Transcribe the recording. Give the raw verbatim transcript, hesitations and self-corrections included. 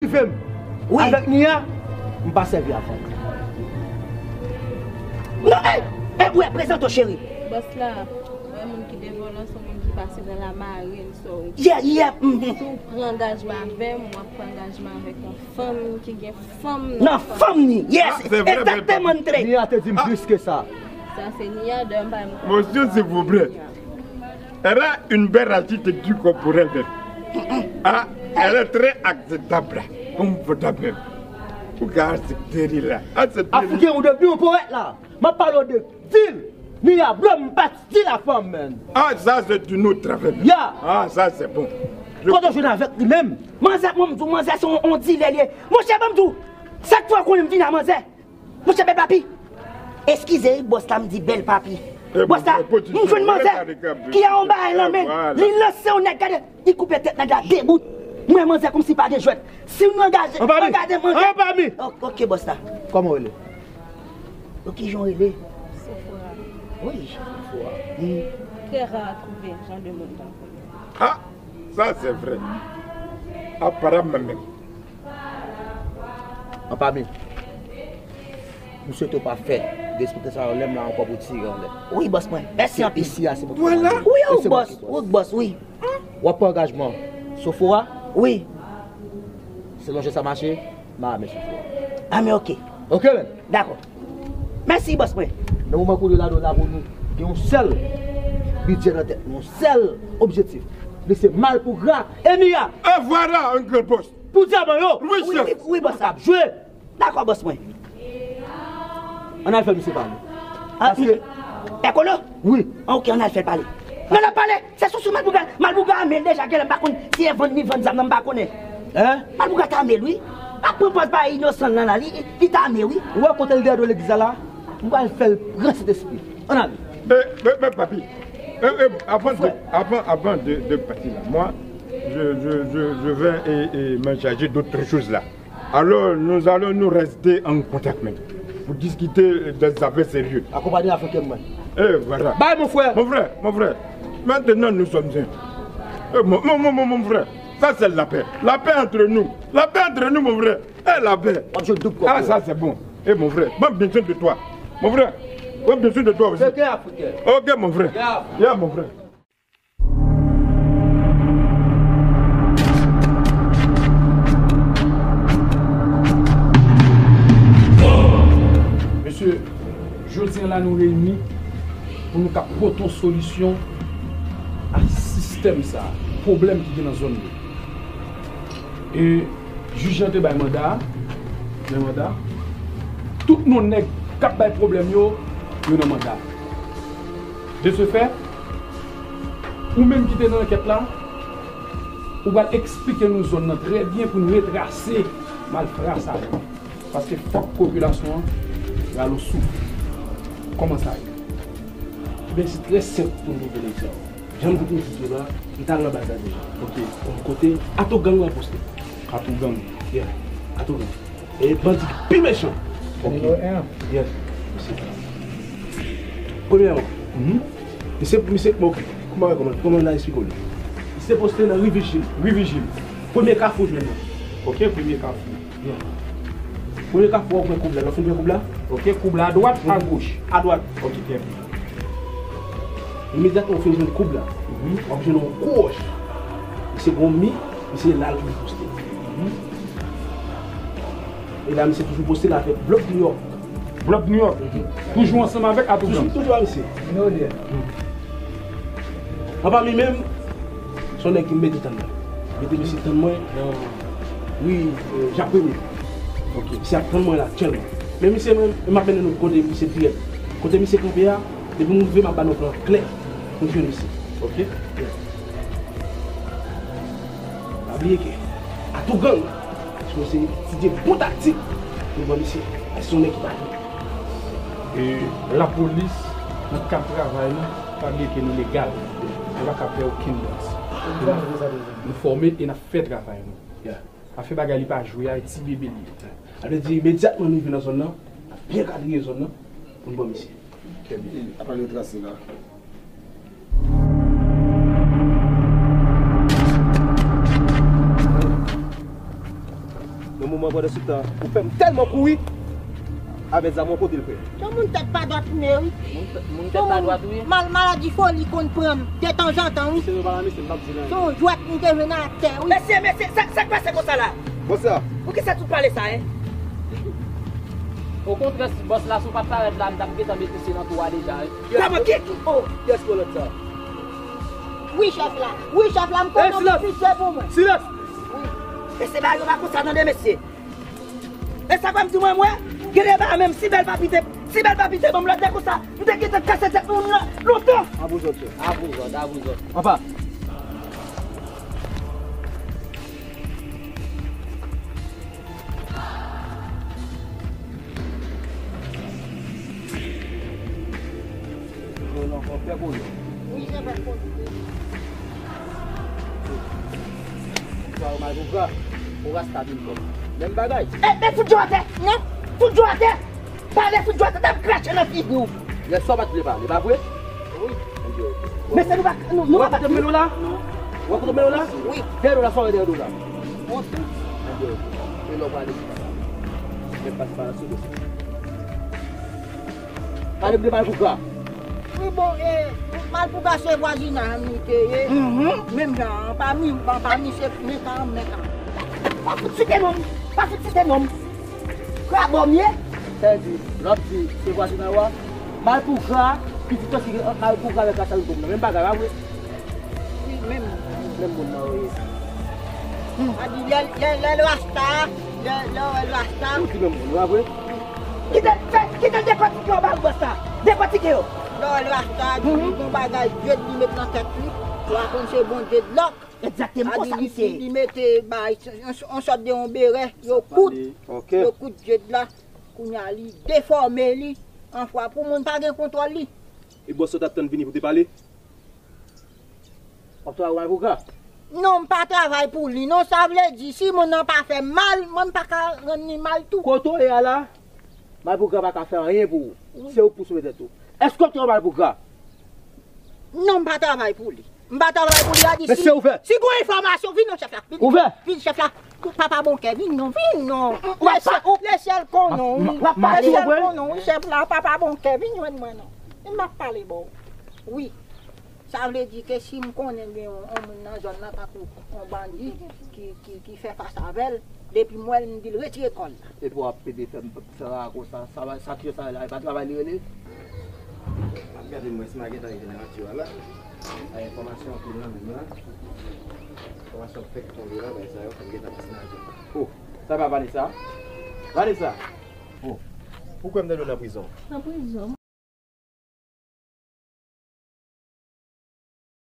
Rive m. Wi. Avèk Nia, m pa sèvi avè l. Non, e, e, ou wè, prezante w, cheri. Bòs la, wè moun ki devan w lan, se yon moun ki pase nan lamarin, so. Yeah, yeah, mhm. Si w pran angajman avè m, w ap pran angajman avèk yon fanm ki gen fanm nan fanm ni. Yes, ah, se vre, egzakteman, bèl. Nia te di m plis ke sa. Sa se Nia, dayè m pa menm konn. Monsieur, s'il vous plaît. Elle a une belle architecture corporelle même. Ah, elle est très acceptable, confortable. Ou ka aksepte li la. Aksepte li. Afriken, ou devni yon powèt la. M ap pale w de stil. Nia, bro, m pa stil a fanm, man. Ah, ça, c'est une autre affaire. Ya. Ah, ça, c'est bon. Kote w jwenn avèk li menm? Manzè, mwen, m di w, manzè, se yon, yon dilè li ye. Monchè, ban m di w, sa k fè w konnen m vin a manzè? Monchè, bèl papi, eskize wi, bòs la, m di bèl papi. Bòs la, m jwenn manzè ki a yon bagay nan men l, li lanse yon nèg, gade, li koupe tèt nèg la de bout. M wè manzè kòmsi pa gen jwèt. Si nou angaje, angaje manzè. Anba mi. Ok, bòs la. Kòman w rele? Yo, kijan w rele? Sephora. Wi. Sephora. Hmm. Très rare à trouver jan de moun tankou nou. Ah, sa se vre. Aparamman menm. Anba mi. M swete w pa fè derespekte sa yo lè m la ankò pou tire anlè. Wi, bòs mwen. Mèsi anpil. Isi a se mwen ki mande. Wi, wi, bòs. Wi, bòs, wi. W ap pran angajman. Sephora? Wi. Selon jan sa mache, m a men sou fò. Ah, men ok. Ok, men. Dakò. Mèsi, bòs mwen. Nan moman kounye la, nou la pou nou gen yon sèl bidjè nan tèt nou, yon sèl objektif. Li se Malpougra e Nia. E vwala, Uncle Boss. Pou dyaman yo. Wi, wi, wi, bòs la. Ap jwe. Dakò, bòs mwen. Ann al fè misye pale. Ah, paske... Pè Kolo? Wi. Ah, ok, ann al fè l pale. Men l ap pale. Se sou sou Malpougra. Malpougra ame l deja, genlè m pa konn si e vann li vann zam nan, m pa konnen. Hein? Malpougra ta ame l, wi. Pa pran pòz pa inosan l nan la, li, li ta ame, wi. Ou wè kote l dèyè do legliz la la? M pral fè l pran Sentespri. Ann ale. Eh, men, men, papi. Eh, eh, avant de, avant, avant de, de partir là, moi, je, je, je, je vais, eh, eh, me charger d'autres choses là. Alors, nous allons nous rester en contact maintenant pour discuter des affaires sérieuses. Akonpanye avèk mwen. Eh, voilà. Bye, mon frère. Mon frère, mon frère. Maintenant, nous sommes un. Eh, mon, mon, mon, mon, mon frère, ça c'est la paix. La paix entre nous. La paix entre nous, mon frère. Eh, la paix. W ap jwe doub kòb. Ah, ça c'est bon. Eh, mon frère, m ap bezwen de toi. Mon frère, m ap bezwen de toi aussi. Se ke Afriken. Ok, mon frère. Yeah. Yeah, mon frère. Mesye, jodi a la nou reyini pou nou ka pote yon solisyon a sistèm sa, pwoblèm ki gen nan zòn yo. E jij lan te bay manda, nan manda, tout non nèg k ap bay pwoblèm yo, yo nan manda. De ce fait, ou menm ki te nan ankèt la, ou pral eksplike nou zòn nan trè byen pou n retrase malfra sa yo. Paske fòk popilasyon an rale yon souf. Kòman sa ye? Ebyen, se trè senp pou nou vin egzanp. Jan m te di w la, m t al nan baz la deja. Ok. Yon kote, Atougang lan poste. Atougang. Yeah. Atougang. E bandi ki pi mechan. Ok. Nimewo en an. Yes. Premyèman, misye, misye, bon, kòman, kòman, kòman n a eksplike w li? Misye poste nan Ri Vijil. Ri Vijil. Premye kafou jwenn nan. Ok, premye kafou. Yeah. Premye kafou, w ap pran koub la. Lè w fin pran koub la. Ok, koub la adwat, agoch? Adwat. Ok, trè byen. Imedyatman w fin jwenn koub la, w ap jwenn yon gwo wòch. Misye gon mi, misye la l poste. E la, misye toujou poste la avèk Blòk Nouyòk. Blòk Nouyòk. Toujou ansanm avèk Atougang. Toujou, toujou a misye. Anba mi menm, se yon nèg ki mete tann mwen. Mete misye tann mwen nan ri, euh, Jak Premye. Ok. Misye ap tann mwen la aktyèlman. Men misye menm, m ap mennen nou kote misye dirèk. Kote misye kanpe a, depi m rive, m ap ba nou plan klè pou n jwenn misye. Ok. Yeah. Pa bliye ke Atougang, se yon seri de bon taktik pou n pran misye. Paske se yon nèg ki pa vle. E lapolis, nan kad travay nou, pa bliye ke nou legal. Nou pa ka pè okenn bandi. Nou fòme e n ap fè travay nou. Yeah. Afè bagay li pa jwe a, e ti bebe li ye. Sa vle di, imedyatman nou rive nan zòn nan, n ap byen kadriye zòn nan pou n pran misye. Trè byen. Apre yo trase la. Nan moman pandan se tan, ou fè m tèlman kouri avèk zam ou kote l frè. Yon moun tèt pa dwat ou ye wi. Moun tè- moun tèt pa dwat ou ye? Mal, maladi foli konn pran m detanzantan wi. Mesye yo pa la mesye, m p ap di nan. Se yon jwèt m te jwe nan atè wi. Mesye, mesye, sa, sa k pase konsa la? Bòs la. Poukisa tout pale sa, en? Okontrè, si bòs la, si w pa t parèt la, m t ap gentan mete se nan tou a deja wi. Kòman ki? Oh! Kiyès ki lòt sa? Wi, chèf la. Wi, chèf la, m konnen w gen pitiye pou mwen. Silans! Wi. Mesye, bagay yo pa konsa, tande, mesye. E sa fè m di mwen, mwen, gen de bagay menm, si bèl pa pite, si bèl pa pite, ban m lòt de konsa, m te gentan kase tèt moun nan lontan. Abou zòt, chèf. Abou zòt, abou zòt. Apa. Yo, non, fò fè koze. Wi, se fè koze. Sa yo mal pou gra. Ou rasta vin kòm. Menm bagay. E, e, fout djò atè. Non, fout djò atè. Pale fout djò atè, t ap krache nan figi w. Yè swa w pa t vle pale, pa vre? Wi. Mesye, nou pa, nou, nou pa bat li. Ou wè kote m mennen w la? Wi. Dèyè do la, sa w wè dèyè do la? Mwen tou. Ebyen, ok. E lè w prale, men pase pa la sou do sa. Pale m de Malpougra. Wi, bon, e, Malpougra se vwazinaj an li te ye. Mhm. Menm jan an, pa mi, pa, pa mi, se men ka, men ka. Pa fout site non m. Pa fout site non m. Krabòm ye. Sa vle di, lè w ap di se vwazinay ou a, Malpougra, pitit ou ki gen ant Malpougra avèk Rasalbòm nan. Menm bagay la, wi. Wi, menm. Menm moun nan, wi. Hmm. A di, lè, lè, lè l rasta, lè, lè w wè l rasta. Ou di menm moun, wi, vre? Kite, fè, kite dekòtike yo ba l bòs la. Dekòtike yo. Lè w wè l rasta, di li gon bagay djed li met nan tèt li. Ou a konn se Bondye dlòk. Egzakteman, konsa misye ye. Li mete bay, yon, yon sòt de yon berè, yo kout, yo kout djed la. Kounye a li defòme li, anfwa pou moun pa gen kontwòl li. E bòs ou t ap tann vini pou te pale? W ap travay pou Malpougra? Non, m pa travay pou li. Non, sa vle di, si moun nan pa fè m mal, mwen m pa ka rann li mal tou. Kote w ye a la, Malpougra pa ka fè anyen pou ou. Se ou k pou sove tèt ou. Èske w ap travay pou Malpougra? Non, m pa travay pou li. M pa travay pou li, a di si, si gon enfòmasyon, vin non chèf la. Vin, vin chèf la. Papa Bonkè, vin non, vin non. Lesyèl, lesyèl konnen w, wi. Lesyèl konnen w, wi, chèf la, Papa Bonkè, vin jwenn mwen non. Vin m ap pale ba w. Wi. Sa vle di ke si m konnen gen yon, yon moun nan zòn nan, tankou yon bandi ki, ki, ki fè fas avè l, depi m wè l, m di l retire kò l la. Epi w ap pede fè m fè rara konsa, sa, sa ki sa la, e pa travay li rele? M ap gade m wè si m a gentan rive nan radyo a la. Ay, enfòmasyon anpil nan men m la. Enfòmasyon fèk tonbe la, bagay sa yo, fò m gentan pase nan radyo. Oh, sa pa Vanessa? Vanessa! Oh, ou kwè m tande w nan prizon? Nan prizon?